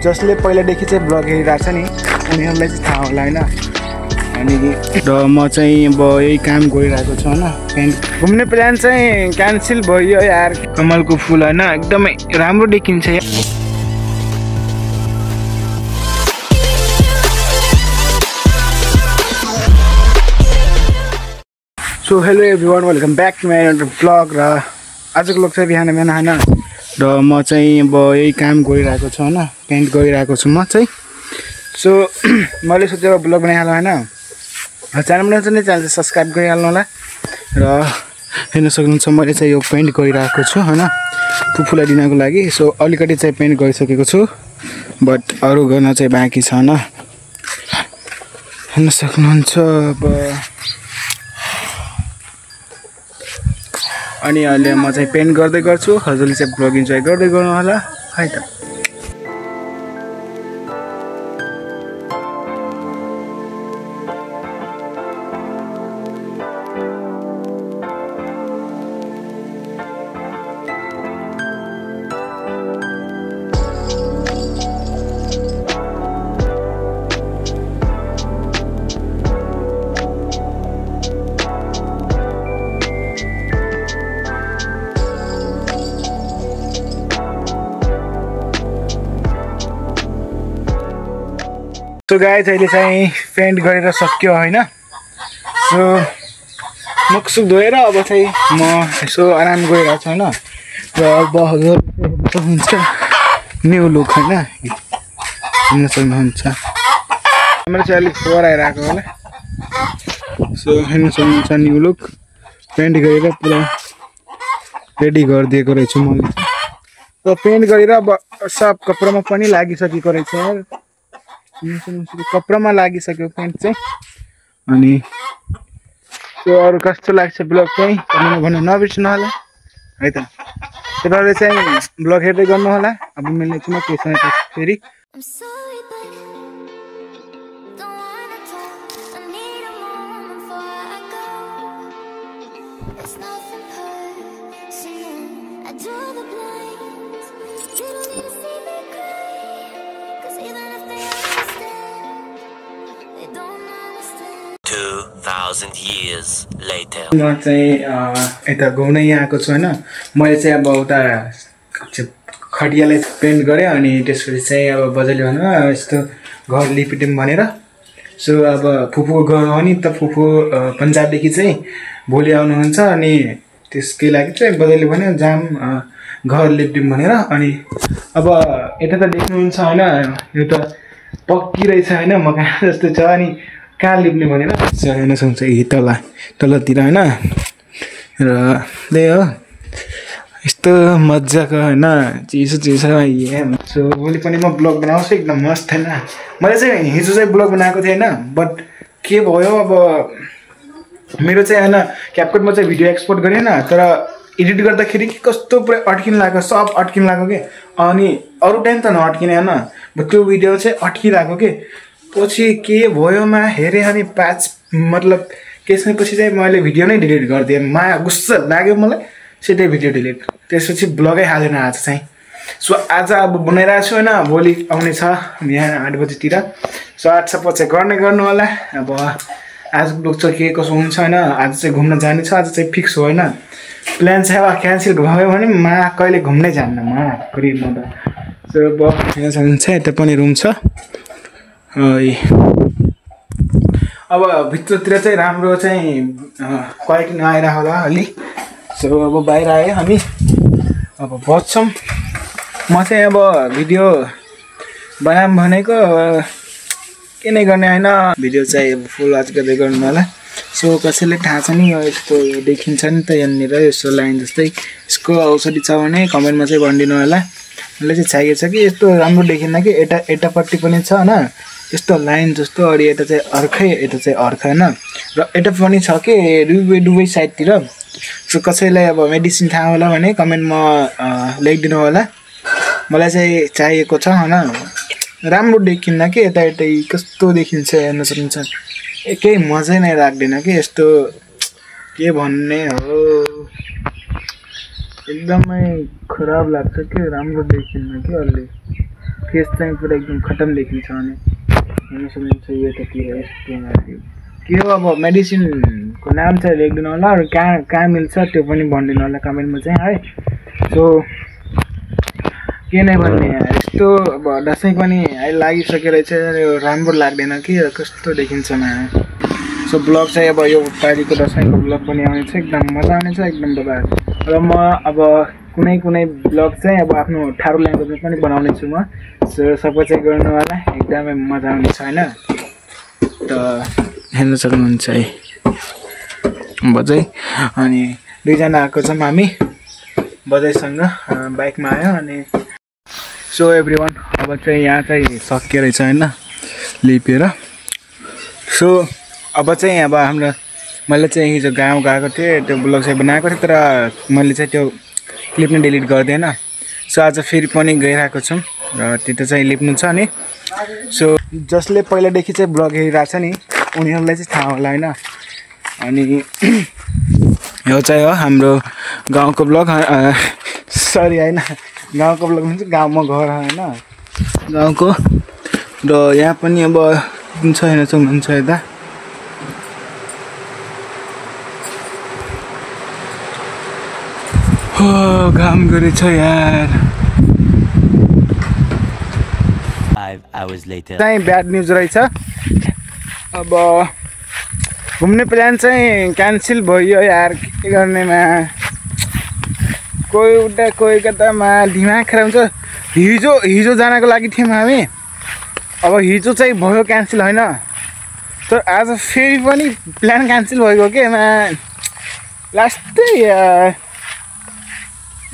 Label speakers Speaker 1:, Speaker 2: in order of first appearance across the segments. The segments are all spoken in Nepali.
Speaker 1: जसले पहिलादेखि चाहिँ ब्लग हेरिरहेको छ नि उनीहरूलाई चाहिँ थाहा होला होइन। अनि र म चाहिँ अब यही काम गरिरहेको छु होइन। घुम्ने प्लान चाहिँ क्यान्सल भयो यार। कमलको फुल होइन एकदमै राम्रो देखिन्छ। So hello everyone, welcome back to my vlog. र आजको ब्लग चाहिँ बिहान होइन र म चाहिँ अब यही काम गरिरहेको छु होइन, पेन्ट गरिरहेको छु म चाहिँ। सो मैले सोचेको ब्लग बनाइहाल्नु होइन, च्यानल बनाउँछ नि च्यानल चाहिँ सब्सक्राइब गरिहाल्नु होला। र हेर्न सक्नुहुन्छ मैले चाहिँ यो पेन्ट गरिरहेको छु होइन, फुपूलाई दिनको लागि। सो अलिकति चाहिँ पेन्ट गरिसकेको छु, बट अरू गर्न चाहिँ बाँकी छ होइन, हेर्न सक्नुहुन्छ। अब अनि अहिले म चाहिँ पेन्ट गर्दै गर्छु, हजुरले चाहिँ ब्लग इन्जोय गर्दै गर्नु होला है त। सो गाइस अहिले चाहिँ पेन्ट गरेर सक्यो होइन। सो मुखसुख धोएर अब चाहिँ म यसो आराम गरिरहेको छु होइन। र अब हजुर हुन्छ न्यू लुक होइन, हेर्न सक्नुहुन्छ। मेरो चाहिँ अलिक फोहोर आइरहेको होला। सो हेर्न सक्नुहुन्छ न्यू लुक पेन्ट गरेर पुरा रेडी गरिदिएको रहेछु मैले। र पेन्ट गरेर अब सब कपडामा पनि लागिसकेको रहेछ, कपडामा लागिसक्यो पेन्ट चाहिँ। अनि त्यो अरू कस्तो लाग्छ ब्लग चाहिँ भन्नु नबिर्सनु होला है त। तपाईँहरूले चाहिँ ब्लग हेर्दै गर्नु होला। अब मिल्ने छु म केसँग फेरि। म चाहिँ यता घुम्नै आएको छु होइन। मैले चाहिँ अब उता खटियालाई पेन्ट गरेँ अनि त्यसपछि चाहिँ अब बजारले भन्नु यस्तो घर लिपिदिउँ भनेर। सो अब फुपूको घर हो नि त, फुपू पन्जाबदेखि चाहिँ भोलि आउनुहुन्छ। अनि त्यसकै लागि चाहिँ बजारले भन्यो जाम घर लिपिदिउँ भनेर। अनि अब यता त देख्नुहुन्छ होइन, यो त पक्किरहेछ होइन, मकान जस्तो छ। अनि कहाँ लिप्ने भनेर हेर्न सक्छ यही तलतिर होइन। र त्यही हो यस्तो मजाको होइन, चिसो यहाँ। सो भोलि पनि म ब्लग बनाउँछु एकदम मस्त होइन। मैले चाहिँ हिजो चाहिँ ब्लग बनाएको थिएँ होइन, बट के भयो अब मेरो चाहिँ होइन क्यापकटमा चाहिँ भिडियो एक्सपोर्ट गरेँ होइन, तर एडिट गर्दाखेरि के कस्तो पुरै अड्किन लाग्यो, सब अड्किन लाग्यो कि। अनि अरू टाइम त नअड्किने होइन, बट त्यो भिडियो चाहिँ अड्किरहेको कि। पछि के भयोमा हेरेँ अनि मतलब त्यसपछि चाहिँ मैले भिडियो नै डिलिट गरिदिएँ। माया गुस्सा लाग्यो मलाई, सिधै भिडियो डिलिट। त्यसपछि ब्लगै हालेन आज चाहिँ। सो आज अब बनाइरहेको छु होइन, भोलि आउने छ बिहान 8 बजीतिर। सो 8 चाहिँ गर्नु होला। अब आज ब्लग चाहिँ के कसो हुन्छ होइन। आज चाहिँ घुम्न जाने छ, आज चाहिँ फिक्स हो होइन। प्लान चाहिँ अब क्यान्सल भयो भने कहिले घुम्नै जान्न फेरि म त। सो अब यहाँ हुन्छ यता पनि रुम छ। अब भित्रतिर चाहिँ राम्रो चाहिँ क्वालिटी नआइरहेको होला अलि। सो अब बाहिर आयो हामी, अब बस्छौँ। म चाहिँ अब भिडियो बनाऊँ भनेको के नै गर्ने होइन, भिडियो चाहिँ अब फुल वाच गर्दै गर्नु होला। सो कसैले थाहा छ नि यस्तो देखिन्छ नि त यहाँनिर यस्तो लाइन जस्तै, यसको औषधि छ भने कमेन्टमा चाहिँ भनिदिनु होला। मलाई चाहिँ चाहिएको छ कि यस्तो राम्रो देखिन्न कि यतापट्टि पनि छ होइन यस्तो लाइन जस्तो, अनि यता चाहिँ अर्कै यता चाहिँ अर्कै होइन। र यता पनि छ कि दुवै साइडतिर। सो कसैलाई अब मेडिसिन थाहा होला भने कमेन्टमा लेखिदिनु होला। मलाई चाहिँ चाहिएको छ होइन, राम्रो देखिन्न कि यता कस्तो देखिन्छ हेर्न सक्नुहुन्छ। केही मजै नै लाग्दैन कि यस्तो, के भन्ने हो, एकदमै खराब लाग्छ कि राम्रो देखिन्न कि अलि। फेस चाहिँ पुरा एकदम खतम देखिन्छ अनि हेर्न सक्नुहुन्छ यतातिर यस्तो के हो अब मेडिसिनको नाम चाहिँ लेखिदिनु होला र कहाँ मिल्छ त्यो पनि भनिदिनु होला कमेन्टमा चाहिँ है। सो के नै भन्ने यस्तो अब दसैँ पनि लागिसकेर चाहिँ यो राम्रो लाग्दैन कि कस्तो देखिन्छ सो ब्लग चाहिँ अब यो पालिको दसैँको ब्लग पनि आउनेछ एकदम मजा आउनेछ एकदम दबार र म अब कुनै ब्लग चाहिँ अब आफ्नो ठाडो ल्याङ्ग्वेजमा पनि बनाउने छु म। सो सपोर्ट चाहिँ गर्नु होला एकदमै मजा आउनेछ होइन। त हेर्न सक्नुहुन्छ है बजै अनि दुईजना आएको छौँ हामी बजैसँग बाइकमा आयो अनि सो एभ्रिवान अब चाहिँ यहाँ चाहिँ सकियो रहेछ होइन लिपेर। सो अब चाहिँ अब हाम्रो मैले चाहिँ हिजो गाउँ गएको थिएँ त्यो ब्लग चाहिँ बनाएको थिएँ तर मैले चाहिँ त्यो क्लिप नै डिलिट गर्दैन। सो आज फेरि पनि गइरहेको छौँ र त्यो चाहिँ लिप्नु छ नि। सो जसले पहिलादेखि चाहिँ ब्लग हेरिरहेको छ नि उनीहरूलाई चाहिँ थाहा होला होइन। अनि यो चाहिँ हो हाम्रो गाउँको ब्लग सरी होइन गाउँको ब्लग भन्छ गाउँमा घर होइन गाउँको। र यहाँ पनि अब छ हेर्न सक्नुहुन्छ यता हो घाम गरेछ यार। चाहिँ ब्याड न्युज रहेछ अब घुम्ने प्लान चाहिँ क्यान्सल भयो यार के गर्नेमा कोही उता कोही कतामा दिमाग खराब हुन्छ। हिजो जानको लागि थियौँ हामी अब हिजो चाहिँ भयो क्यान्सल होइन तर आज फेरि पनि प्लान क्यान्सल भएको के लास्टै यार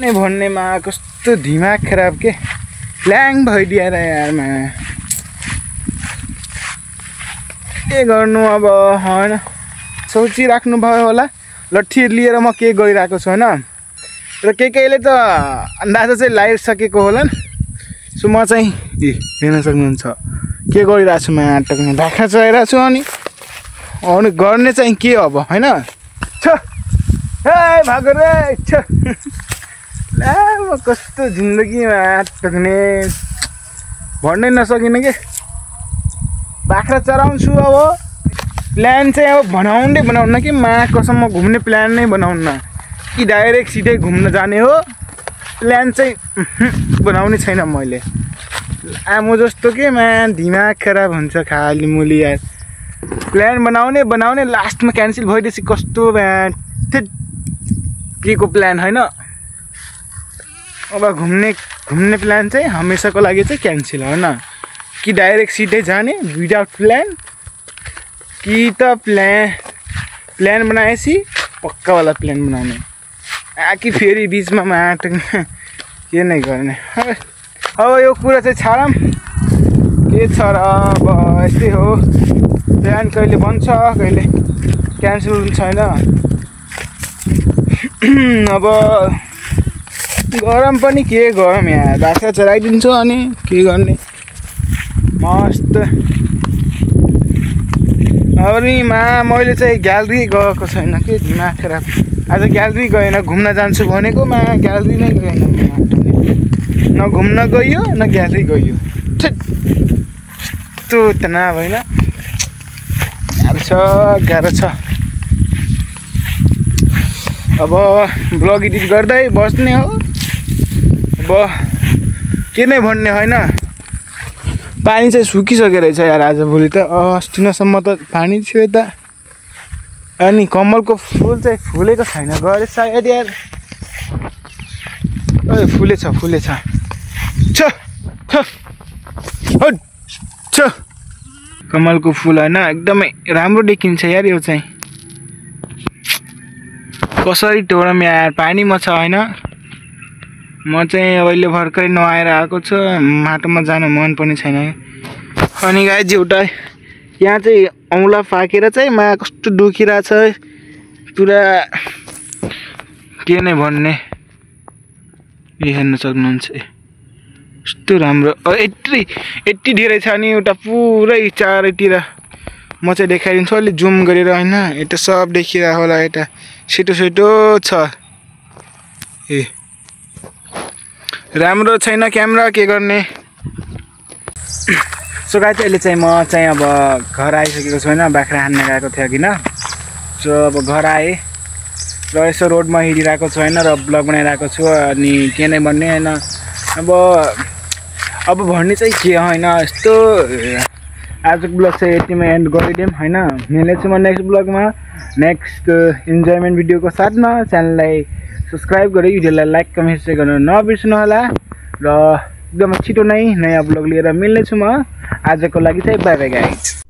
Speaker 1: नै भन्नेमा कस्तो दिमाग खराब के ल्याङ भइदिएर यारमा के गर्नु अब होइन। सोचिराख्नु भयो होला लट्ठी लिएर म के गरिरहेको छु होइन र केले त अन्दाजा चाहिँ लगाइसकेको होला। सो म चाहिँ हेर्न सक्नुहुन्छ के गरिरहेको छु म नाटकमा बाख्रा चलाइरहेको छु अनि गर्ने चाहिँ के अब होइन छ हे भागो रे छ ला म कस्तो जिन्दगीमा टक्ने भन्नै नसकिनँ के बाख्रा चराउँछु। अब प्लान चाहिँ अब बनाउन कि कसम म घुम्ने प्लान नै बनाउन्न कि डाइरेक्ट सिधै घुम्न जाने हो प्लान चाहिँ बनाउने छैन मैले आमो जस्तो के दिमाग खराब हुन्छ खाली मुली यार। प्लान बनाउने लास्टमा क्यान्सल भइदिएपछि कस्तो के को प्लान होइन। अब घुम्ने प्लान चाहिँ हमेसाको लागि चाहिँ क्यान्सल होइन कि डाइरेक्ट सिधै जाने विदाउट प्लान कि त प्लान बनाएपछि पक्कावाला प्लान बनाउने कि फेरि बिचमा माटो के नै गर्ने। अब यो कुरा चाहिँ छाडौँ के छ र अब यस्तै हो प्लान कहिले बन्छ कहिले क्यान्सल हुन्छ होइन। अब गरम पनि के गरम यहाँ बाख्रा चलाइदिन्छु अनि के गर्ने मस्त। अनि मैले चाहिँ ग्यालेरी गएको छैन कि दिमाग खराब आज ग्यालेरी गएन घुम्न जान्छु भनेको ग्यालेरी नै गएन न घुम्न गयो न ग्यालेरी गयो त्यस्तो तनाव होइन गाह्रो छ। अब ब्लग एडिट गर्दै बस्ने हो अब के नै भन्ने होइन। पानी चाहिँ सुकिसकेको रहेछ यार आजभोलि त अस्तिसम्म त पानी थियो यता अनि कमलको फुल चाहिँ फुलेको छैन गरे सायद यार फुलेछ छ कमलको फुल होइन एकदमै राम्रो देखिन्छ यार। यो चाहिँ कसरी टोरम यार पानीमा छ होइन। म चाहिँ अहिले भर्खरै नुहाएर आएको छु माटोमा जानु मन पनि छैन। अनि गाइज एउटा यहाँ चाहिँ औँला पाकेर चाहिँ कस्तो दुखिरहेछ पुरा के नै भन्ने हेर्न सक्नुहुन्छ यस्तो राम्रो यति धेरै छ नि एउटा पुरै चारैतिर म चाहिँ देखाइदिन्छु अलिक जुम गरेर होइन यता सब देखिरहेको होला यता सेतो छ राम्रो छैन क्यामेरा के गर्ने सो गाइस अहिले चाहिँ म चाहिँ अब घर आइसकेको छु हैन बाख्रा हान्न गएको थियो किन सो अब घर आएँ र यसो रोडमा हिँडिरहेको छु हैन र ब्लग बनाइरहेको छु अनि के नै भन्ने हैन अब भन्ने चाहिँ के हैन यस्तो आजको ब्लग चाहिँ यतिमै एन्ड गरिदिउँ हैन मिल्नेछु म नेक्स्ट ब्लगमा नेक्स्ट इन्जोयमेन्ट भिडियोको साथमा च्यानललाई सब्स्क्राइब गरी भिडियोलाई लाइक कमेन्ट सेयर गर्न नबिर्सनु होला र एकदम छिटो नै नयाँ ब्लग लिएर मिल्नेछु म आजको लागि चाहिँ बाइ बाइ गाइज।